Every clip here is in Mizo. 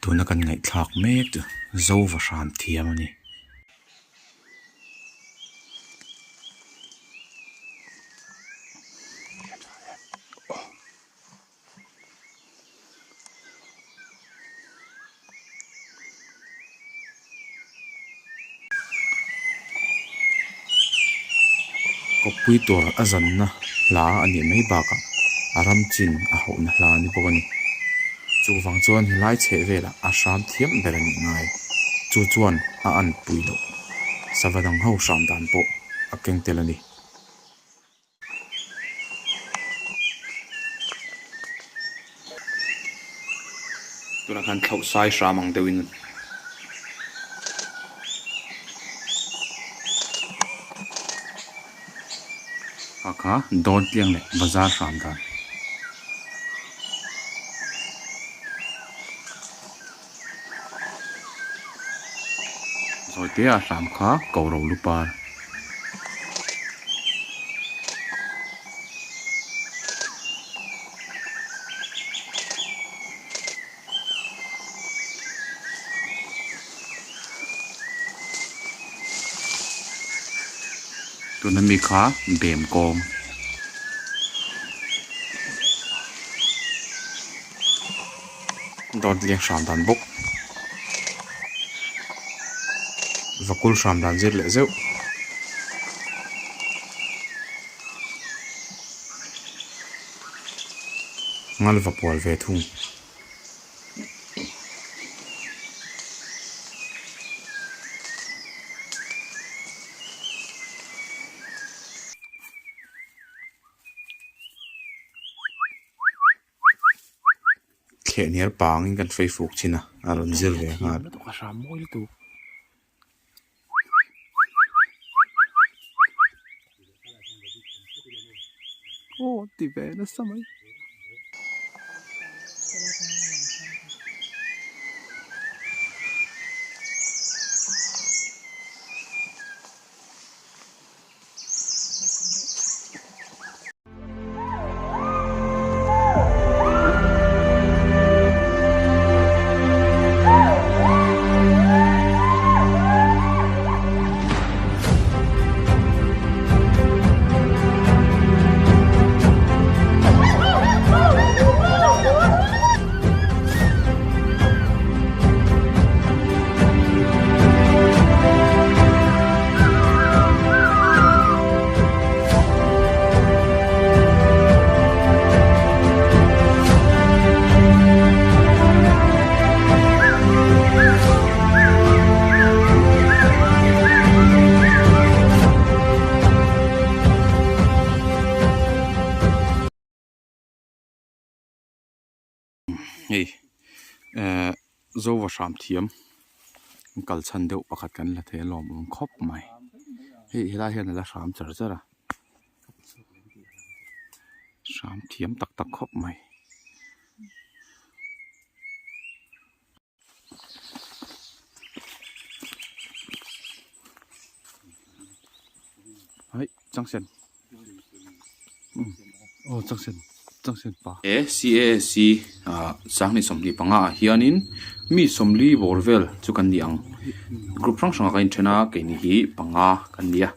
Tuna kan ngaihthlak mek chu Zova hram thiam a ni. Kawppui tur a zanna hla a nih mai bakah a ram chin a hauhna hla a ni bawk a ni. Chuvang chuan helai chheh velah a hram thiam ber a nih ngai. Chu chuan a anpui loh sava dang ho hram dan pawh a keng tel a ni. Tunah khan thlauh sai hram ang deuhin a kha dawn tliang leh bazar hram dan. Zawitea hram kha ko ro lu par. Tuna mi kha bem kawng. Dawt liak hram dan bawk vakul hram dan zir leh zeuh. Ngal va pual ve thung. Thlehnial pangin kan fei fuk thin a, a rawn zir ve nghal. Aw ti ve nasa mai. Hei ehh Zova hram thiam kal chhan deuh pakhat kan la thei a lawmawm khawp mai hei helai hian a la hram char char a hram thiam tak tak khawp mai. Hai changsen aw changsen changsen pa. E CASC ah sanghnih 25 ah hianin mi 40 bawr vel chu kan ni ang group hrang hrang ah kan inthen a keini hi panga kan ni a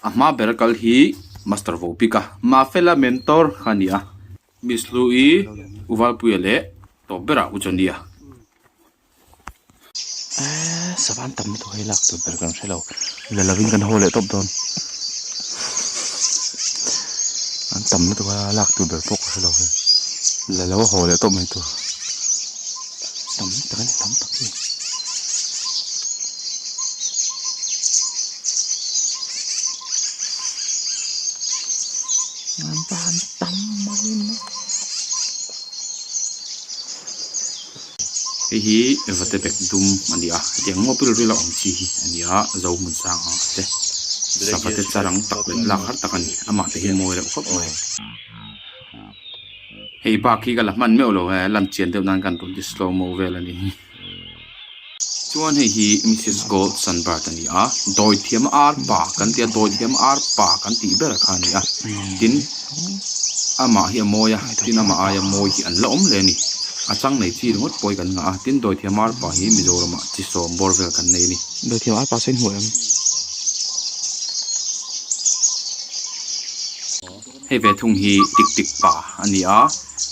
a hma ber kal hi master vo bik a mafela mentor kha a ni a. Miss Hlui, U Valpuia leh tawp berah U Johnny-a. Eee savan tam lutuk hei lak tur ber kan hre lo la lovin kan haw leh tawp dawn an tam lutuk a lak tur ber pawh ka hre lo hei la lo a haw leh tawp mai tur tam tak a ni tam tak hi. Hei hi vate bag dum a ni a hetiang maw pil ril a awm chi hi a ni a zo hmun sang ang te sava te char ang tak leh lak har tak a ni amah te hi mawi reuh khawp mai hei bak hi ka la hman meuh lo e lan chian deuh nan kan rawn ti slow mo vel a ni. Chuan hei hi Mrs Gold Sunbird a ni a, dawithiam ar pa kan ti a, dawithiam ar pa kan tih ber kha a ni a, tin. Amah hi a mawi a, tin amah aia mawi hi an la awm hle a ni. A chang nei chi ringawt pawh hi kan ngah a, tin dawithiam arpa hi Mizoramah chi sawm bawr vel kan nei a ni. Dawithiam arpa sawi hmuh em? Hei ve thung hi tik tik pa a ni a,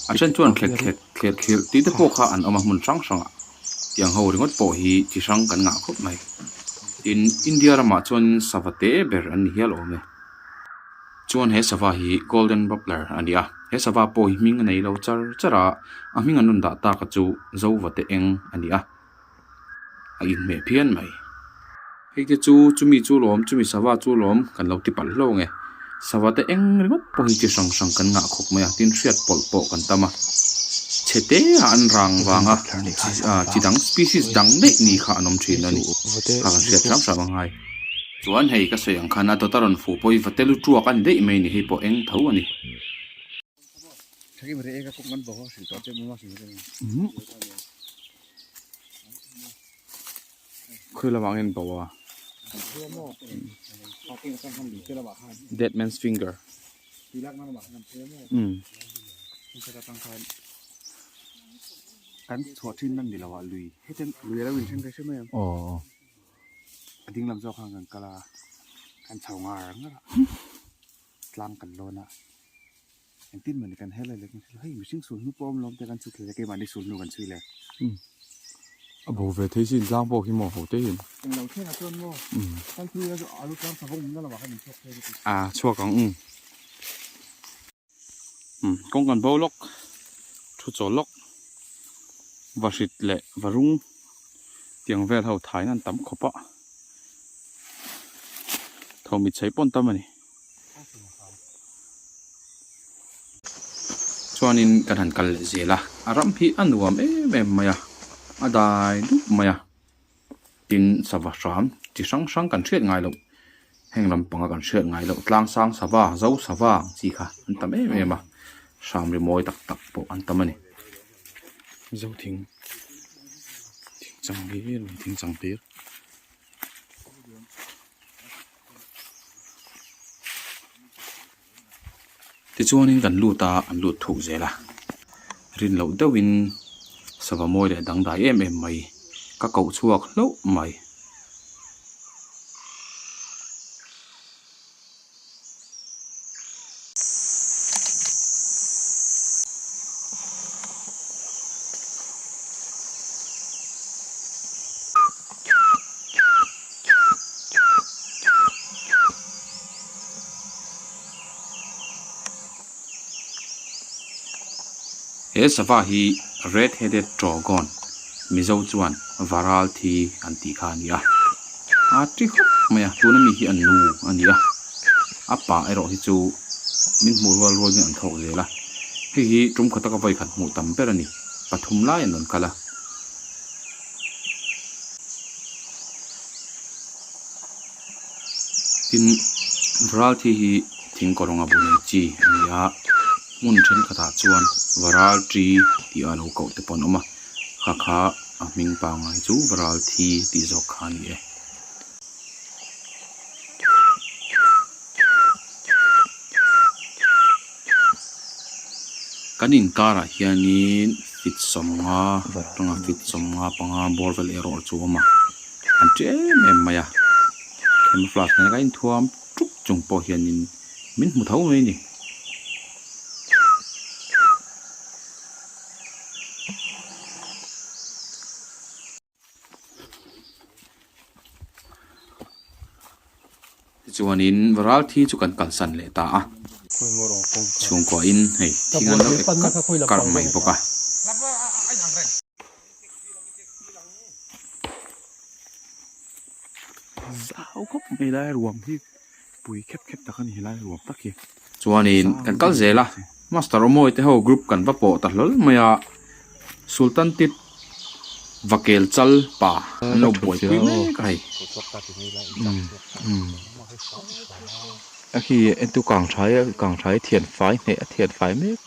a then chuan thlek thlek thler thlir tih te pawh kha an awm a hmun hrang hrangah. Tiang ho ringawt pawh hi chi hrang kan ngah khawp mai. Tin, India ramah chuan sava te ber an ni hial awm e. Chuan he sava hi Golden Bubbler a ni a, he sava pawh hi hming a nei lo char char a, a hming an rawn dah tak a chu Zovate eng a ni a, a inhmeh phian mai. Hei te chu chumi chu lawm chumi sava chu lawm kan lo ti palh hlauh ang e. Sava te eng ringawt pawh hi chi hrang hrang kan ngah khawp mai a, tin hriat pawlh pawh kan tam a. Chhe te ah an rang vang a, chi dang species dang daih ni kha an awm thin a ni, kha kan hriat hram hram angai. Chuan hei ka sawi ang khan a dawt a rawn fuh pawh hi va tel utuak a ni daih mai ni hei pawh eng tho a ni. Khawi lamah nge an bo a? Dead man's finger. Umm. Aw. A ding lam zawk khan kan kal a kan chho ngar ngar a tlang kan lawn a engtin mawni kan hel a leh hei mihring sul hnu pawh a awm lo te kan chhuk thei a keimahni sul hnu kan chhui leh. A bo ve thei sin tlang pawh khi maw ho te hian. Englo thlengah chuan maw kal thui a alu tlang savawng awmna lamah khan in chhuak thei lutuk. A chhuak ang um. Umm kawng kan bo lawk thu chawl lawk va hrit leh va rung tiang vel ho thain an tam khawp a tho mit chei pawn tam a ni chuanin kan han kal leh zel a a ram hi a nuam em em mai a a dai dup mai a. Tin, sava hram chi hrang hrang kan hriat ngai loh, heng lampanga kan hriat ngai loh tlang sang sava, zo sava ang chi kha an tam em em a, hram ri mawi tak tak pawh an tam a ni. Zo thing, thing chang hlir mai, thing chang hlir. Tichuanin kan lut a, an lut thuk zel a, rin loh deuhin sava mawi leh dangdai em em mai ka koh chhuak hlauh mai. He sava hi Red Headed Trogon, Mizo chuan Varal thi an tih kha a ni a. A ti khawp mai a, tuna mi hi a nu a ni a. A pa erawh hi chu min hmuh rual rualin an thawk zel a. Hei hi tum khat taka vawikhat hmuh tam ber a ni. Pathum lai an rawn kal a. Tin, varal thi hi thing kawrawnga bu nei chi a ni a, hmun thenkhatah chuan varal tri tih a lo koh te pawh an awm a, kha kha a hming pangngai chu varal thi tih zawk kha a ni e. Kan inkarah hianin fit sawmnga tanga fit sawmnga panga bawr vel erawh chu a awm a. An ṭi em em mai a, camouflage nena kan inthuam ṭuk chung pawh hianin min hmu tho mai a ni. Tichuanin ral thi chu kan kalsan leh ta a, chhungkuahin hei thing an lo ek karh karh mai bawk a. Zau khawp mai lai ruam hi pui khep khep tak a ni helai ruam tak hi. Chuanin kan kal zel a, Master Awmawi te ho group kan va pawh ta hlawl mai a, Sultan Tit Vakel chal pa an lo buaipui mek a hei. A khi entu kang tha i kang tha i thian fai hneh a thian fai mek.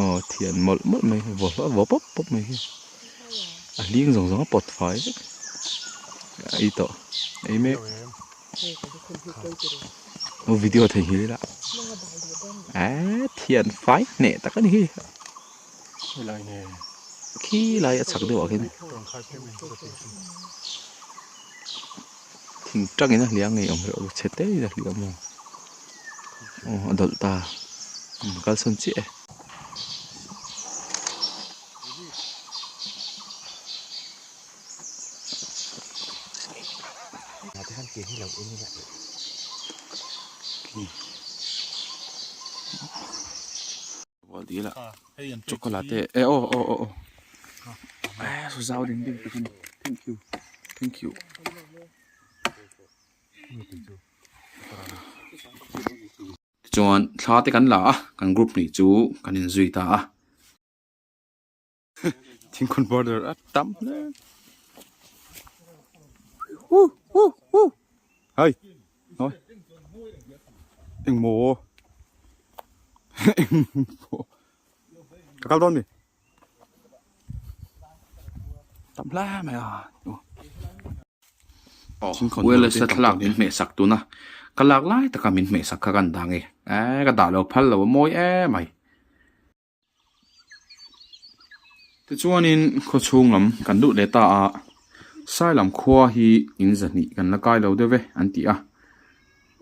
Aw thian mawlh mawlh mai vaw hlawh vaw pawp pawp mai hi a hling zawng zawng a pawt fai vek a ei tawh a ei mek aw video thei hi ila. Eee thian fai hneh tak a ni hi. Khi lai a chhak deuh ah khian thing tangin a hliah ngei awm reuh chhe te in a hliah maw aw a dawlh ta kalsawn chiah e. Chocolate e aw aw aw aw saw zau ding ding tak a ni thank you thank you. Tichuan thla te kan la a kan group hnih chu kan inzui ta a. Thingkhawn border a tam hle. Woo woo woo. Hey. Nói. Eng maw. Eng maw. Ka kal dawn mi. Tam hle mai a. Aw wireless a thlalak min hmeh sak tuna ka lak lai taka min hmeh sak kha kan dah nge. Eee ka dah lo phal lo a mawi emai. Tichuanin khawchhung lam kan lut leh ta a, Sailam khua hi in zahnih kan la kai lo deuh e an ti a,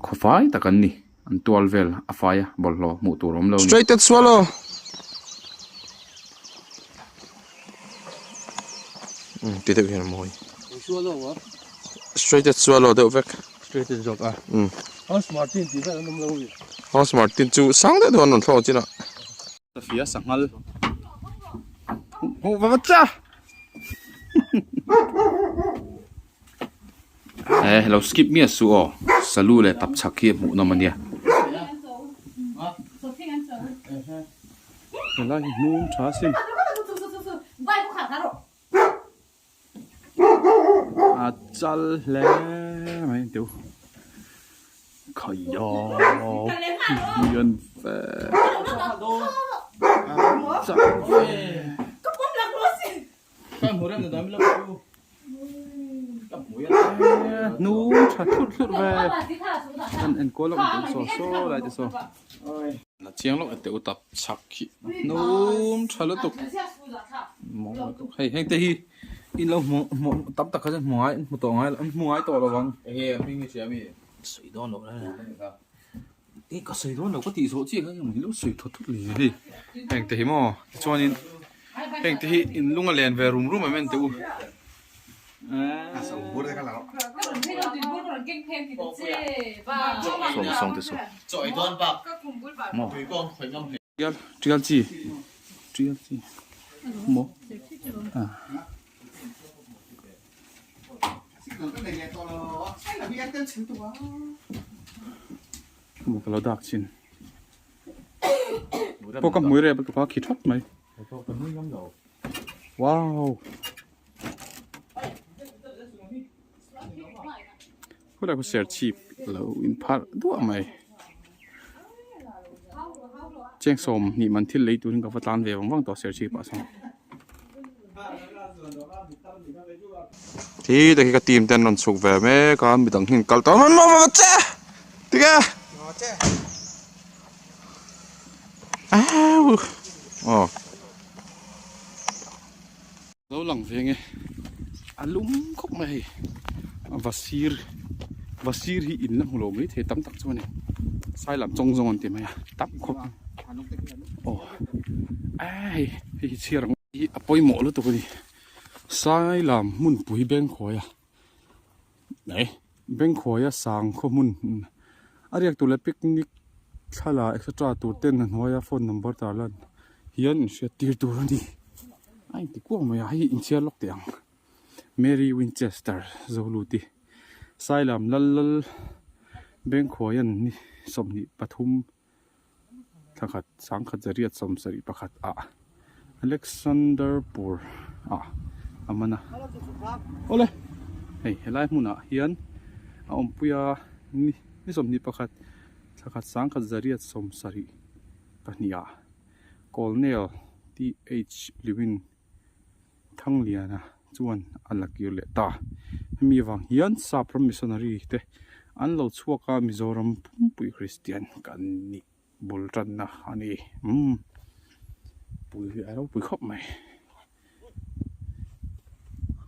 khaw fai tak an ni, an tual vel a fai a, bawlhhlawh hmuh tur a awm lo a ni. Straighted swallow. Umm ti deuh hian a mawi. Straighted swallow deuh vek. Straighted zawk a. Umm. House Martin tih vel an awm lo a mi. House Martin chu sang deuh deuh an rawn thlawk chin a. Safia sanghal Hmuh va va cha. Eh lo skip miah suh aw salu leh tap chhak hi a hmuh nawm a nia. Helai hi hnung tha sin. A chal hle mai teu khaia lian fe a chal ve hnung tha thut thut ve an enkawl a awm saw saw lai te saw. La chiang lawk e teh u tap chhak hi hnum tha lutuk hei heng te hi in lo hmu hmu tam tak kha chuan hmu ngai hmu tawh ngai an hmu ngai tawh lo vang enge a hming i hria mi sawi dawn loh e ka sawi dawn lo ka tih zawh chiah kha eng lo sawi thawt thawt lui hei heng te hi maw tichuanin heng te hi in lung a len ve rum rum em en teh u. Tial tial chi tial chi maw ah. Maw ka lo dak chin pawh ka hmui rep lutuk a khi thawt mai wow. Khawlai khu serchhip lo in pharh duah mai cheng sawm hnih man thil lei turin ka va tlan ve vang vang tawh serchhip ah sawn. Thi te khi ka team te an rawn chhuk ve mek a midang hi an kal tawh a che tige aw. Lo lang ve nge a lum khawp mai hei a va sir va sir hi in la hmu lo mai thei tam tak chu a ni sai lam chawng zawng an ti mai a tam khawp aw hei hei hi chhiar ang hi a pawimawh lutuk a ni sai lam hmunpui bengkhawi a eh bengkhawi a sang khaw hmun a riak tur leh picnic thla etc tur ten a hnuaia phone number tar lan hian inhriat tir tur a ni a inti kuang mai a hei inchhiar lawk teh ang Mary Winchester Zoluti Sailam lal lal Bengkhuai an ni 23 thla khat sangkhat zariat 71 ah Alexander pur ah a man a awle hei helai hmunah hian a awmpui a ni ni 21 thla khat sangkhat zariat 72 ah Colonel TH Lewin Thangliana chuan a la kir leh ta. Hemi avang hian Sapram missionary te an lo chhuak a Mizoram pumpui Kristian kan ni. bul tanna a ni umm pui hi a ropui khawp mai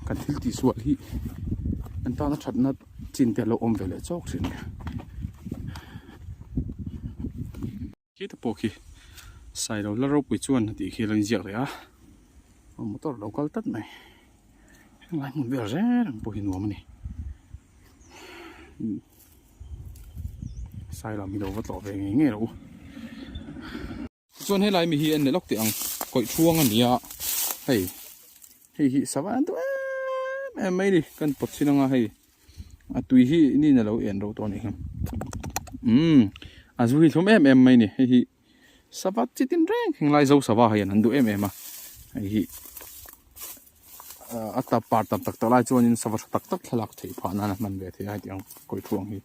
kan thil tih sual hi an tana thatna chin te a lo awm ve leh chawk thin. Khi te pawh khi Sailo la ropui chuan a tih khi a lo inziak leh a motor a lo kal tlat mai henglai hmun vel reng reng pawh hi nuam a ni Sailo hi lo va tlawh ve ngei ngei rawh u tichuan helai mi hi en leh lawk teh ang kawih thuang a ni a hei hei hi sava an duh em em mai a ni kan pawt chhin anga hei. A tui hi nin a lo en ro tawh a nih hi umm a zu hi thlum em em mai a ni hei hi sava chi tin reng henglai zo sava hian an duh em em a hei hi a tap par tam tak tak lai chuanin sava tha tak tak thlalak theih phah nan a hman ve thei a hetiang kawi thu ang hi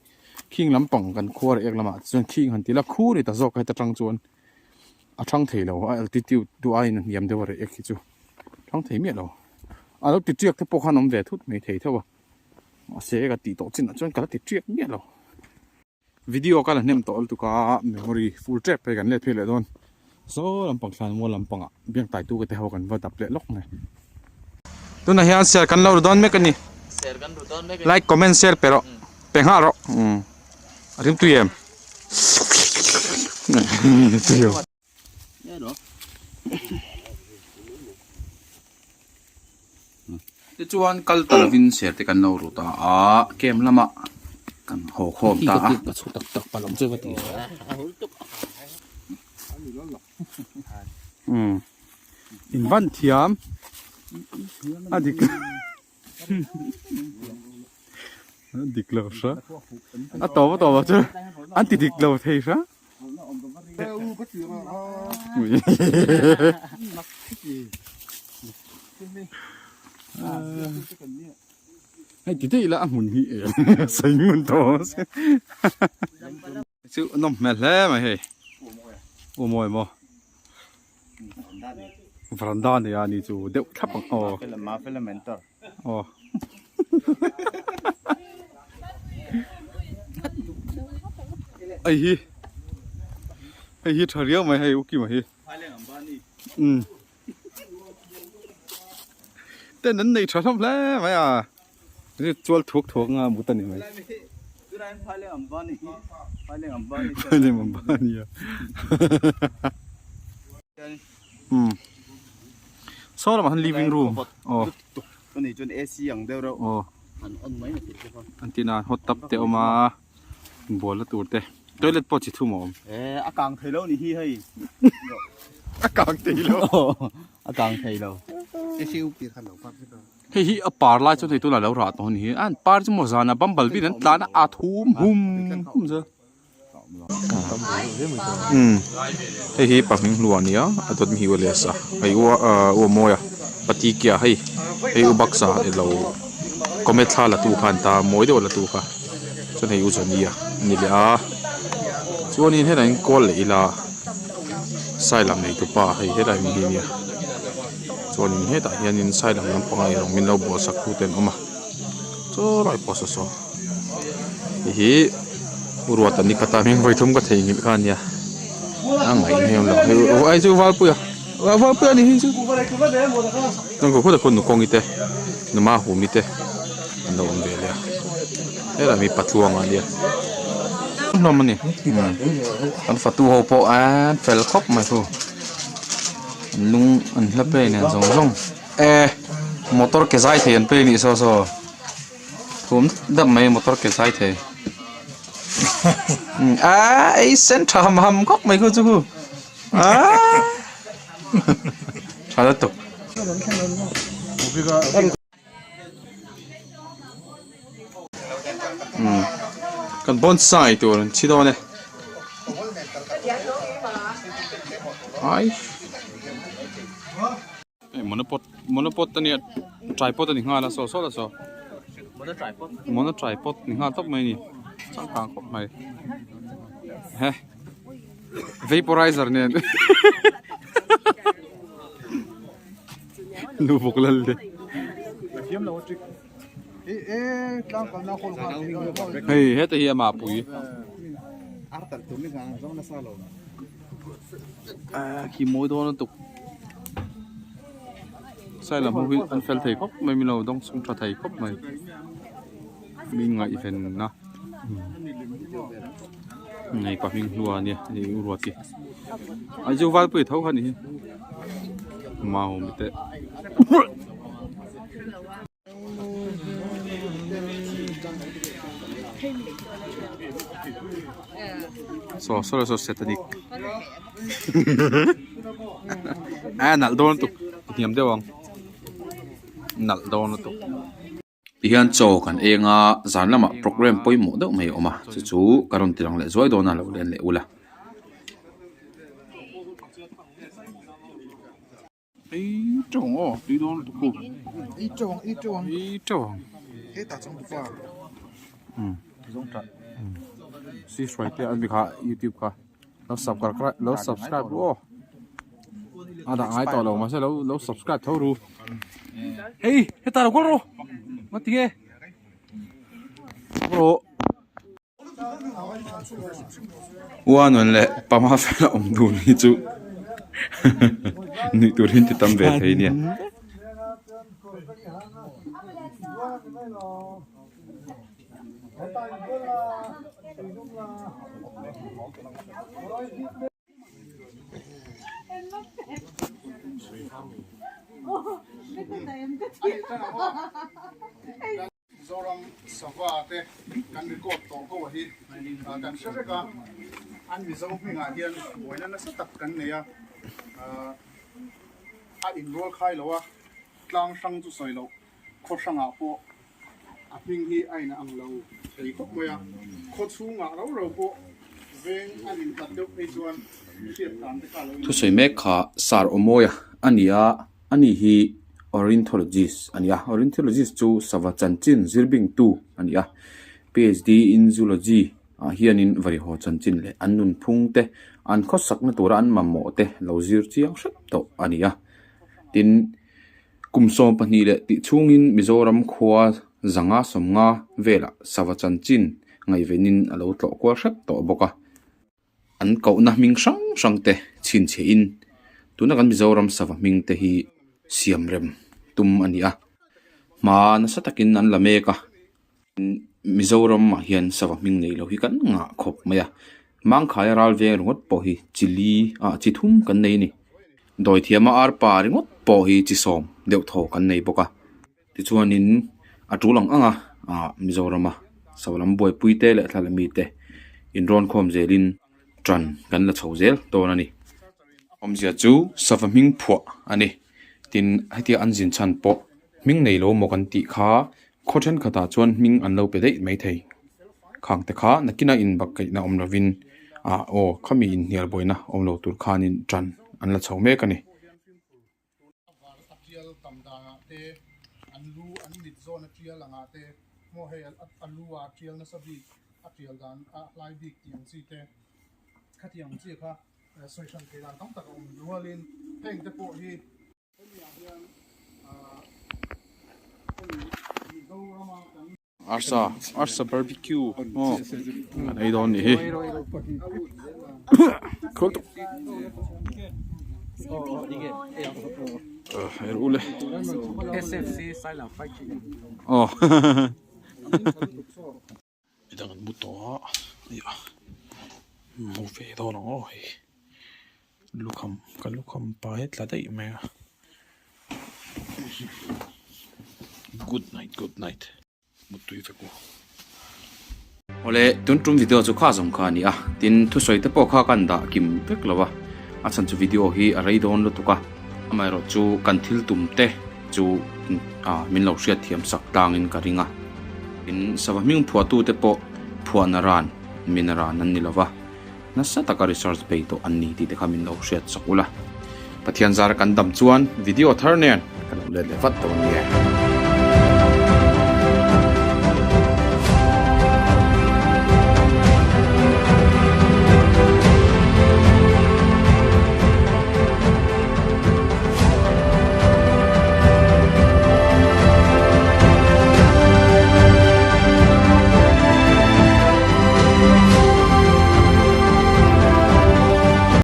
khing lampang kan khuar ek lamah chuan khing han ti la khu ni ta zawk heta tang chuan a thang thei lo a altitude duh aiin a hniam deuh a reh ek hi chu thang thei miah lo a lo ti tiak te pawh khan awm ve thut mai thei tho a. Mahse ka tih tawh chinah chuan ka la ti tiak miah lo. Video ka la hnem tawh lutuk a, memory full tep phei kan let phei leh dawn. Saw lampang thlan mual lampangah biak tai tu ka te ho kan va dap leh lawk mai. Tunah hian share kan lo ru dawn mek a ni. Like comment share pe rawh. Pe nghah rawh. A rim tui em? Tui lo. Tichuan kal ta lovin ser te kan lo ru ta a camp lamah kan haw khawm ta a. In van thiam a dik a dik lo hra a tawp a tawp ah chuan an ti dik lo thei hra. Hei ti daih ila a hmun hi sawi ngun tawh ang se chu nawm hmel hle mai hei u mawi maw varanda a nia ni chu deuh thlap ang aw aw hei hi hei hi tha riau mai hei u kima hi umm ten an nei tha hlawm hle mai a chual thuak thuak nga mut a ni mai phaileng ambani a umm saw lamah hian living room aw aw an tih nan hot tub te a awm a bualna tur te toilet pawh chi thum a awm a kang thei lo ni hi hei a kang thei lo a kang thei lo hei hi a par lai chuan hei tunah lo rah tawh a ni hi an par chu maw zana bumble bee an tlan a a thum hum hum zel umm hei hi pahming hlu a nia a dawt mi hi u lesa hei u u a mawi a patikia hei hei u baksa ilo comet thla la tu khan ta mawi deuh la tu kha chuan hei u Johnny a ni leh a chuanin helai in kawl leh ila sailam nei tupa hei helai mi hi nia chuanin hetah hianin sailam lampanga erawh min lo buatsak tu te an awm a chaw lai pawh saw saw hei hi ruat a ni khat a hming vawi thum ka theihnghilh kha a nia a ngaih hmel lo hei ai chu valpuia valpuia a ni hi chu chuan khaw khaw nukawng te numa humi te an lo awm ve leh a helai mi patluang a nia hlawm a ni kan fatu ho pawh an fel khawp mai chu an lung an hla play nen zawng zawng e motor ke zai thei an play a nih saw saw. Thum dap mai motor ke zai thei a ei sen tha ham ham khawp mai khu chu khu a tha lutuk. Kan bonsai tur an chhi dawn e ai. Hei monopod monopod a nia tripod a ni nghal a saw saw la saw mono tripod ni nghal tawp mai a ni changkang khawp mai he vaporizer nen nu bawk lal te hei heta hi a mah pui. Khi mawi dawn lutuk sai lam ho hi an fel thei khawp mai milo dawng sung tha thei khawp mai mi ngaihven na nei pa hming hlua ania hei u ruati a zu valpui tho kha ni hi mau mi te. Saw saw saw satanic a nalh dawn lutuk a hniam deuh ang nalh dawn lutuk. Tihian chaw kan eng a zan lamah program pawimawh deuh mai a awm a chu chu ka rawn ti lang leh zuai dawn a lo len leh ula. Ei teuh ang aw tui dawn lutuk u. Ei teuh ang ei teuh ang. Ei teuh ang. Hetah chuan tupa. Um zawng tah. Si hruai te an mi kha youtube kha lo subscribe lo subscribe ru aw. A dah ngai tawh lo mahse lo lo subscribe tho ru. Hei hetah lo kal rawh. Ngatinge. Rawh. Uanuan leh pama fel a awm dun hi chu nuih tur hi an ti tam ve thei nia. Zoram sava te kan record tawh ho hi kan hre vek a, an Mizo hmingah hian buaina nasa tak kan nei a, a inrual khai lo a, tlang hrang chu sawi loh khaw hrangah pawh a hming hi a in ang lo thei khawp mai a, khaw chhungah rau rau pawh veng an inhlat deuh phei chuan hriat dan te kha a lo in. Thusawi mek kha Sar Awmawia a ni a. Ani hi Ornithologist a ni a, Ornithologist chu sava chanchin zirbingtu a ni a, PhD in Zoology ah hianin varihaw chanchin leh an nunphung te, an khawsakna tura an mamawh te lo zir chiang hrep tawh a ni a. Tin, kum 12 leh tih chhungin Mizoram khua zanga sawmnga velah sava chanchin ngaihvenin a lo tlawh kual hrep tawh bawk a. An kohna hming hrang hrang te chhinchhiah in tuna kan Mizoram sava hming te hi siam rem tum a ni a, hma nasa takin an la mek a, Mizoram ah hian sava hming nei lo hi kan ngah khawp mai a, Mangkhaia ral veng ringawt pawh hi chi li ah chi thum kan nei a ni, Dawithiama arpa ringawt pawh hi chi sawm deuh thaw kan nei bawk a. Tichuanin a tul ang ang a, ah Mizorama Saulam buaipui te leh thla la mite inrawn khawm zelin tan kan la chho zel dawn a ni. Awmzia chu sava hming phuah a ni. Tin, hetia an zin chhan pawh hming nei lo maw kan tih kha khaw thenkhatah chuan hming an lo pe daih mai thei. Khang te kha nakina inbakkaihna awm lovin ah aw khami inhnial buaina awm lo tur khanin tan an la chho mek a ni. A var a tial tam danah te, an lu an mit zawn a tial angah te, maw hei a lu a tial nasa bik, a tial dan a hlai bik tih ang chi te, khatiang ang chi kha sawi hran thei dan tam tak a awm rualin heng te pawh hi hemi ah hian hemi Mizorama kan Arsa arsa barbecue aw an ei dawn nih hi khawl tuk eh ru le aw midang an mu tawh a nia mu ve dawn ang aw hei lukham ka lukham pa hi tla daih mai a. Good night good night Muttui vek u. Awle tun tum video chu kha zawng kha a ni a, tin thusawi te pawh kha kan dah kim vek lo a, a chhan chu video hi a rei dawn lutuk a, amaherawh chu kan thil tum te chu ah min lo hriat thiam sak tlangin ka ring a, tin sava hming phuahtu te pawh phuahna ran min ran an ni lo va. Nasa taka research bei tawh an ni tih te kha min lo hriat chak ula. Pathian zara kan dam chuan video thar nen ka lo let leh vat dawn nia.